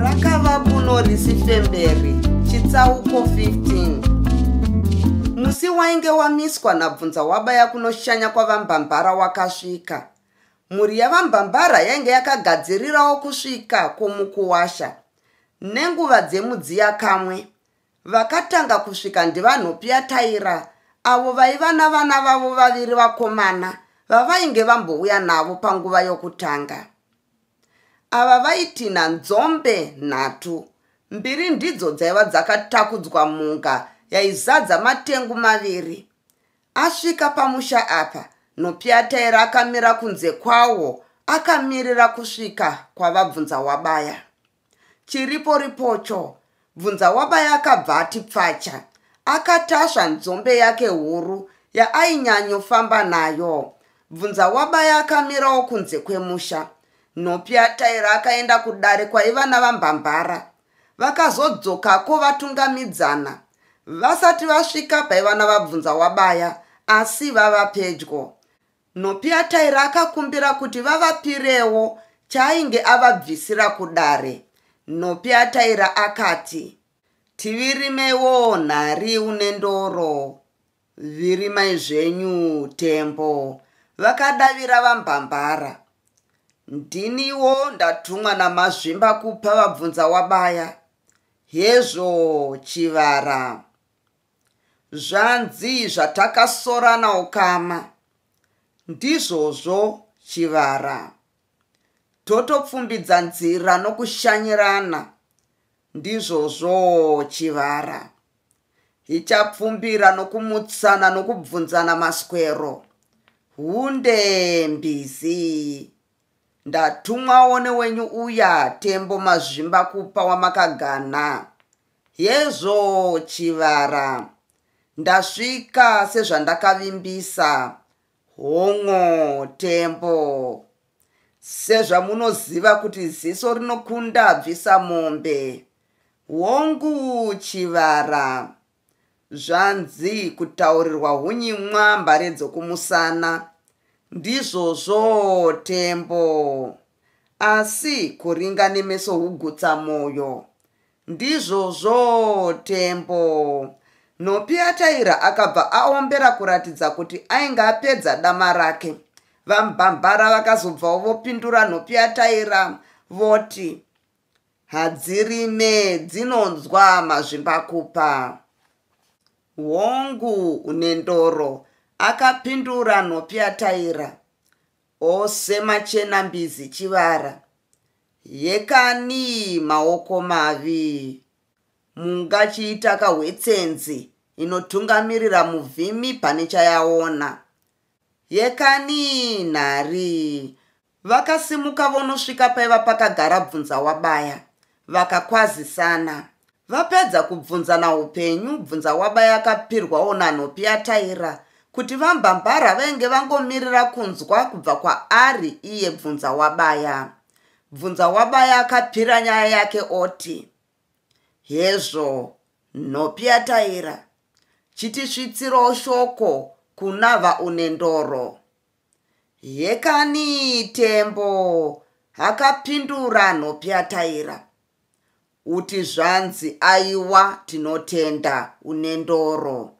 Rakava buno risifemberi chitsauko 15. Musi wainge wamiswa naBvunza wabaya kunoshanya kwaVaMbambara wakasvika. Mhuri yaVaMbambara yainge yakagadzirirawo kusvika kwomukuwasha. Nenguva dzemudziya kamwe, vakatanga kusvika ndiVaNhopi Taira avo vaiva navana vavo vaviri vakomana vavainge vambouya navo panguva yokutanga. Ava vaitinha nzombe nhatu, mbiri ndidzo dzaiva dzakatakudzwa mhunga yaizadza matengu maviri. Asvika pamusha apa, Nhopiyataira akamira kunze kwawo akamirira kusvika kwaVaBvunzawabaya. Chiripo ripocho, Bvunzawabaya akabva ati pfacha, akatasva nzombe yake huru yaainyanyofamba nayo. Bvunzawabaya akamirawo kunze kwemusha. Nhopiyataira akaenda kudare kwaiva naVaMbambara. Vakazodzokako vatungamidzana. Vasati vasvika paiva naVaBvunzawabaya asi vava pedyo. Nhopiyataira akakumbira kuti vavapirewo chaainge avabvisira kudare. Nhopiyataira akati, Tivirimewo nhari une ndoro. Virimai zvenyu Tembo, vakadavira VaMbambara. Ndiniwo ndatumwa naMazvimba kupa VaBvunzawabaya. Hezvo Chivara. Zvanzi zvatakasorana ukama. Ndizvozvo Chivara. Totopfumbidza nzira nokushanyirana. Ndizvozvo Chivara. Ichapfumbira nokumutsana nokubvunzana maswero. Hunde mbizi. Ndatumwawo newenyu uya Tembo Mazvimba kupa wamakagana. Hezvo Chivara. Ndasvika sezvandakavimbisa. Hon'o Tembo. Sezvamunoziva kuti ziso rinokunda bvisa mombe. Hongu Chivara. Zvanzi kutaurirwa hunyimwa mbare dzokumusana. Ndizvozvo Tembo. Asi kuringa nemeso hugutsa moyo. Ndizvozvo Tembo. Nhopiyataira akabva aombera kuratidza kuti ainge apedza dama rake. VaMbambara vakazobvawo vopindura Nhopiyataira voti, Hadzirime dzinonzwa mazvimbakupa. Hongu une ndoro, akapindura Nhopiyataira. Ose machena mbizi chivara. Yekani maoko mavi. Mungachiita kahwetsenzi inotungamirira muvhimi pane chayaona. Yekani nhari. Vakasimuka vonosvika paiva pakagara Bvunzawabaya. Vakakwazisana. Vapedza kubvunzana upenyu, Bvunzawabaya akapirwawo naNhopiyataira kuti VaMbambara vainge vangomirira kunzwa kubva kwaari iye Bvunzawabaya. Bvunzawabaya akapira nyaya yake oti, Hezvo, Nhopiyataira, chitisvitsirawo shoko kuna VaUnendoro. Hekani Tembo, akapindura Nhopiyataira. Uti zvanzi aiwa tinotenda Unendoro.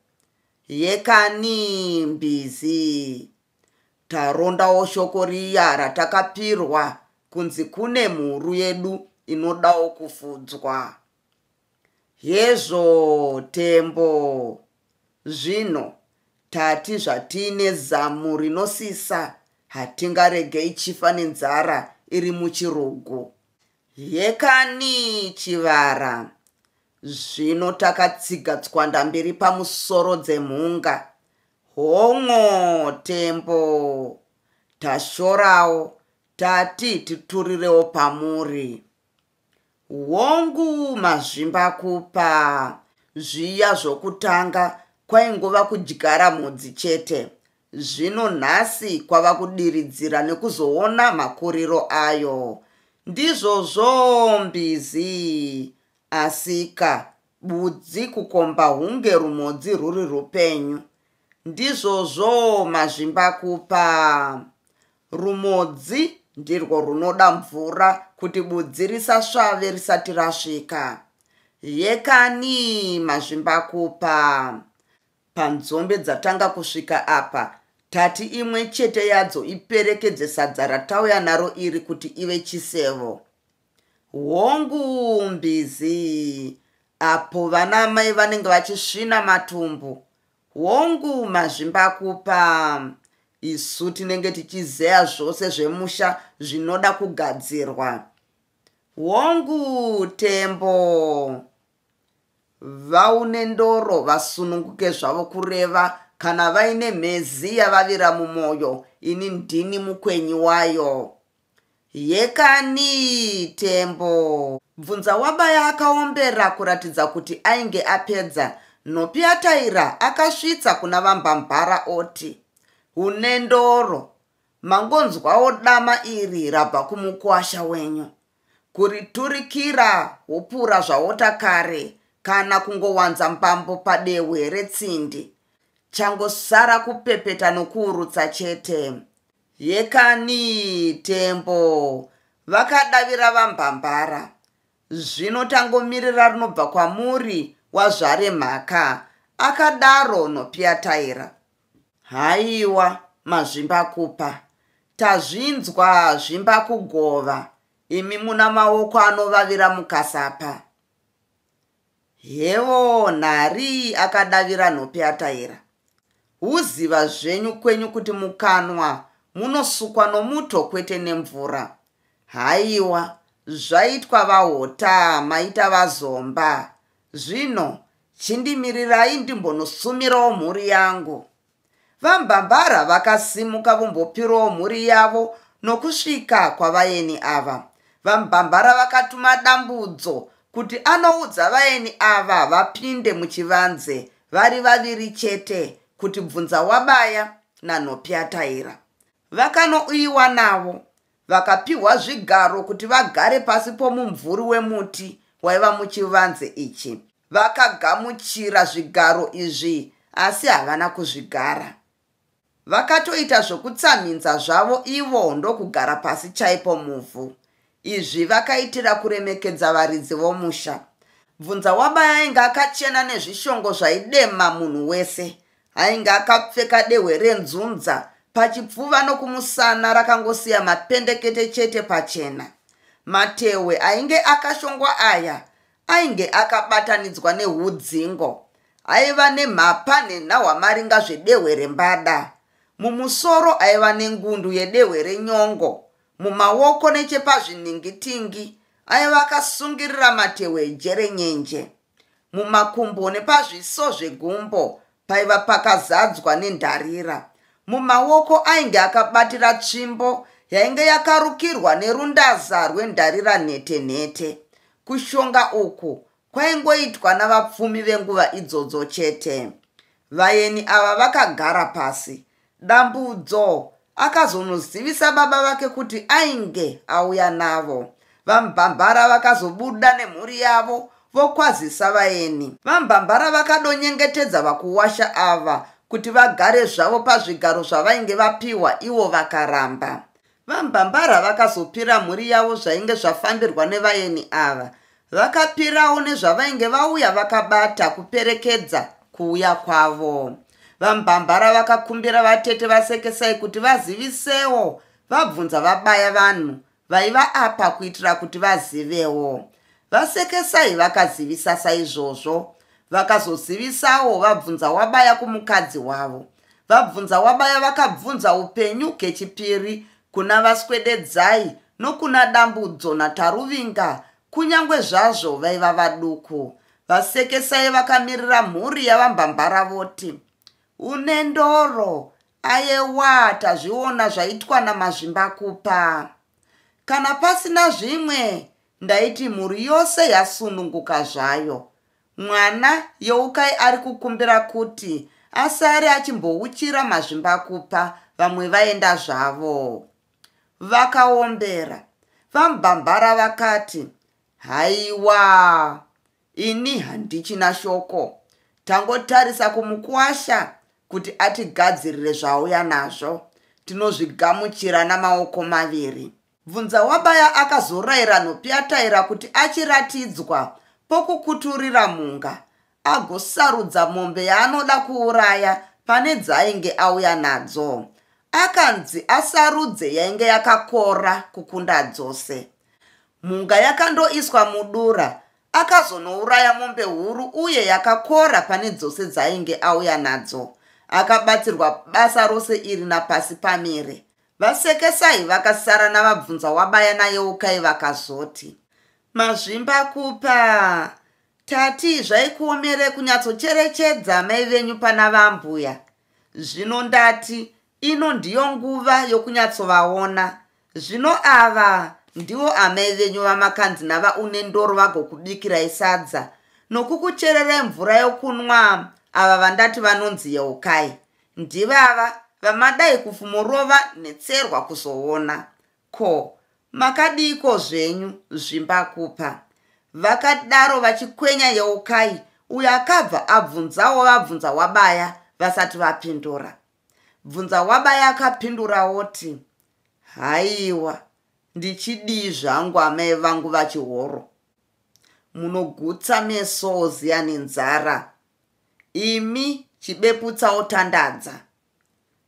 Hekani Mbizi. Tarondawo shoko riya ratakapirwa kunzi kune mhuru yedu inodawo kufudzwa. Hezvo Tembo. Zvino tati zvatiine zamu rinosisa hatingarege ichifa nenzara iri muchirugu. Hekani Chivara. Zvino takatsiga tswanda mbiri pamusoro dzemhunga. Hon'o Tembo. Tashorawo tati titurirewo pamuri. Hongu mazvimbakupa. Zviya zvokutanga kwaingova kudyara mhodzi chete. Zvino nhasi kwava kudiridzira nekuzoona makuriro ayo. Ndizvozvo mbizi. Asika budzi kukomba hunge rumodzi rwuri rupenyu. Ndizvozvo mazvimbakupa. Rumodzi ndirwo runoda mvura kuti budzi risasvave risati rasvika. Yekani mazvimbakupa. Panzombe dzatanga kusvika apa, tati imwe chete yadzo iperekedze sadza ratauya naro iri kuti ive chisevo. Hongu mbizi, apo vana amai vanenge vachisvina matumbu. Hongu mazvimbakupa, isu tinenge tichizeya zvose zvemusha zvinoda kugadzirwa. Hongu Tembo. Vaunendoro vasununguke zvavo kureva kana vaine mhezi yavavira mumwoyo ini ndini mukwenyi wayo. Yekani Tembo. Bvunzawabaya akaombera kuratidza kuti ainge apedza. Nhopiyataira akasvitsa kuna VaMbambara oti, Unendoro, mangonzwawo dama iri rabva kumukuwasha wenyu. Kuriturikira wopura zvawota kare kana kungowanza mbambo padehwe retsindi. Changosara kupepeta nokuurutsa chete. Yekani Tembo, vakadavira VaMbambara. Zvino tangomirira rinobva kwamuri wazvare mhaka, akadaro Nhopiyataira. Haiwa mazvimbakupa, tazvinzwa zvimbakugova, imi muna maoko anovavira mukasapa. Hevo nhari, akadavira Nhopiyataira. Huziva zvenyu kwenyu kuti mukanwa munosukwa nomuto kwete nemvura. Haiwa, zvaitwa vaHota, maita vaZomba. Zvino chindimirirai ndimbonosumirawo mhuri yangu. VaMbambara vakasimuka vombopirawo mhuri yavo nokusvika kwavaeni ava. VaMbambara vakatuma Dambudzo kuti anoudza vaeni ava vapinde muchivanze vari vaviri chete kuti Bvunzawabaya naNhopiyataira. Vakanouyiwa navo vakapihwa zvigaro kuti vagare pasi pomumvuri wemuti waiva muchivanze ichi. Vakagamuchira zvigaro izvi asi havana kuzvigara. Vakatoita zvokutsamhinza zvavo ivo ndokugara pasi chaipo muvhu. Izvi vakaitira kuremekedza varidzi vomusha. Bvunzawabaya ainge akachena nezvishongo zvaidema munhu wese. Ainge akapfeka dehwe renzunza pachipfuva nokumusana rakangosiya mapendekete chete pachena. Matehwe ainge akashongwa aya ainge akabatanidzwa nehudzingo. Aiva nemhapa nenhahwamaringa zvedehwe rembada. Mumusoro aiva nengundu yedehwe renyongo. Mumaoko nechepazviningitingi aiva akasungirira matehwe ejerenyenje. Mumakumbo nepazviso zvegumbo paiva pakazadzwa nendarira. Mumaoko ainge akabatira tsvimbo yainge yakarukirwa nerundaza rwendarira nhete nhete. Kushonga uku kwaingoitwa navapfumi venguva idzodzo chete. Vaeni ava vakagara pasi. Dambudzo akazonozivisa baba vake kuti ainge auya navo. VaMbambara vakazobuda nemhuri yavo vokwazisa vaeni. VaMbambara vakadonyengetedza vakuwasha ava kuti vagare zvavo pazvigaro zvavainge vapiwa ivo vakaramba. VaMbambara vakazopira mhuri yavo zvainge zvafambirwa nevaeni ava. Vakapirawo nezvavainge vauya vakabata kuperekedza kuuya kwavo. VaMbambara vakakumbira vatete vaSekesai kuti vazivisewo vabvunza vabaya vanhu vaiva apa kuitira kuti vazivewo. VaSekesai vakazivisa saizvozvo. Vakazozivisawo vabvunza wabaya kumukadzi wavo. Vabvunza wabaya vakabvunza upenyu kechipiri kuna VaSwededzai nokuna Dambudzo naTaruvinga kunyange zvazvo vaiva vaduku. VaSekesai vakamirira mhuri yaVaMbambara voti, Une ndoro, ayewa tazviona zvaitwa naMazvimbakupa. Kana pasina zvimwe, Ndaiti mhuri yose yasununguka zvayo. Mwana Yeukai ari kukumbira kuti asare achimbouchira mazvimbakupa vamwe vaenda zvavo. Vakaombera. VaMbambara vakati, Haiwa, ini handichina shoko. Tangotarisa kumukuwasha kuti atigadzirire zvaauya nazvo. Tinozvigamuchira namaoko maviri. Bvunzawabaya akazorayira Nhopiyataira kuti achiratidzwa pokukuturira mhunga agosarudza mombe yaanoda kuuraya pane dzaainge auya nadzo. Akanzi asarudze yainge yakakora kukunda dzose. Mhunga yakandoiswa mudura akazonouraya mombe huru uye yakakora pane dzose dzaainge auya nadzo. Akabatsirwa basa rose iri naPasipamire. VaSekesai vakasara naVaBvunzawabaya naYeukai vakazoti, Mazvimbakupa, tati zvaikuomere kunyatsocherechedza amai venyu pana vambuya. Zvino ndati ino ndiyo nguva yokunyatsovaona. Zvino ava ndivo amai venyu vamakanzi navaUnendoro vagokubikirai sadza nokukuchererai mvura yokunwa, ava vandati vanonzi Yeukai. Ndivava vamadai kufumorova netserwa kuzoona. Ko, makadiiko zvenyu Zvimbakupa? Vakadaro vachikwenya Yeukai uyo akabva abvunzawo vabvunza wabaya vasati vapindura. Bvunza wabaya akapindura oti, Haiwa, ndichidii zvangu amai vangu vaChihoro? Munogutsa meso oziya nenzara. Imi chibeputsa otandadza.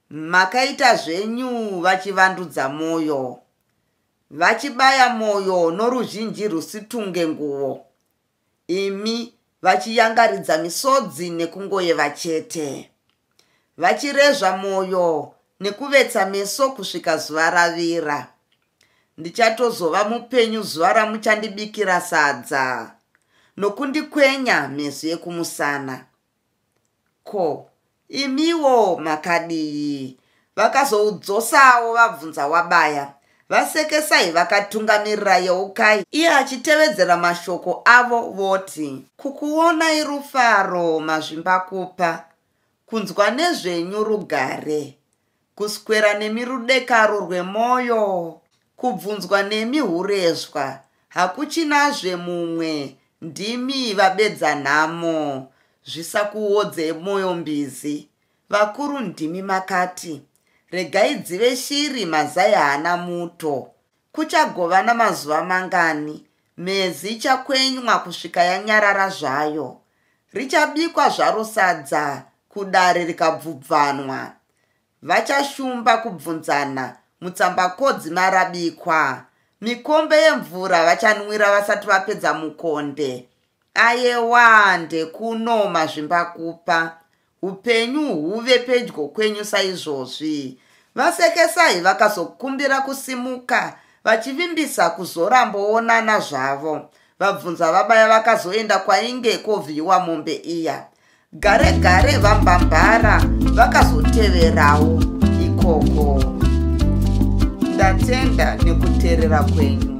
Makaita zvenyu vachivandudza moyo. Vachibaya moyo noruzhinji rusitunge nguvo. Imi vachiyangaridza misodzi nekungoyeva chete. Vachirezva moyo nekuvetsa meso kusvika zuva ravira. Ndichatozova mupenyu zuva ramuchandibikira sadza nokundikwenya meso ekumusana. Ko, imiwo makadii? Vakazoudzosawo vabvunza wabaya. VaSekesai vakatungamirira Yeukai iye achitevedzera mashoko avo voti, Kukuonai rufaro mazvimbakupa, kunzwa nezvenyu rugare. Kuswera nemi rudekaro rwemoyo, kubvunzwa nemi hurezwa, hakuchinazve mumwe, ndimi vabedza nhamo, zvisakuodzei moyo mbizi. Vakuru ndimi makati, regai dzive shiri mazai haana muto. Kuchagovana mazuva mangani, mhezi ichakwenywa kusvika yanyarara zvayo. Richabikwa zvaro sadza kudare rikabvubvanwa. Vachashumba kubvunzana mutsambakodzi marabikwa. Mikombe yemvura vachanwira vasati vapedza mukonde. Ayewa ndekuno mazvimbakupa. Upenyu huve pedyo kwenyu saizvozvi. VaSekesai vakazokumbira kusimuka vachivimbisa kuzoramboonana zvavo. Vabvunza vabaya vakazoenda kwainge kovhiyiwa mombe iya. Gare gare VaMbambara vakazoteverawo ikoko. Ndatenda nekuteerera kwenyu.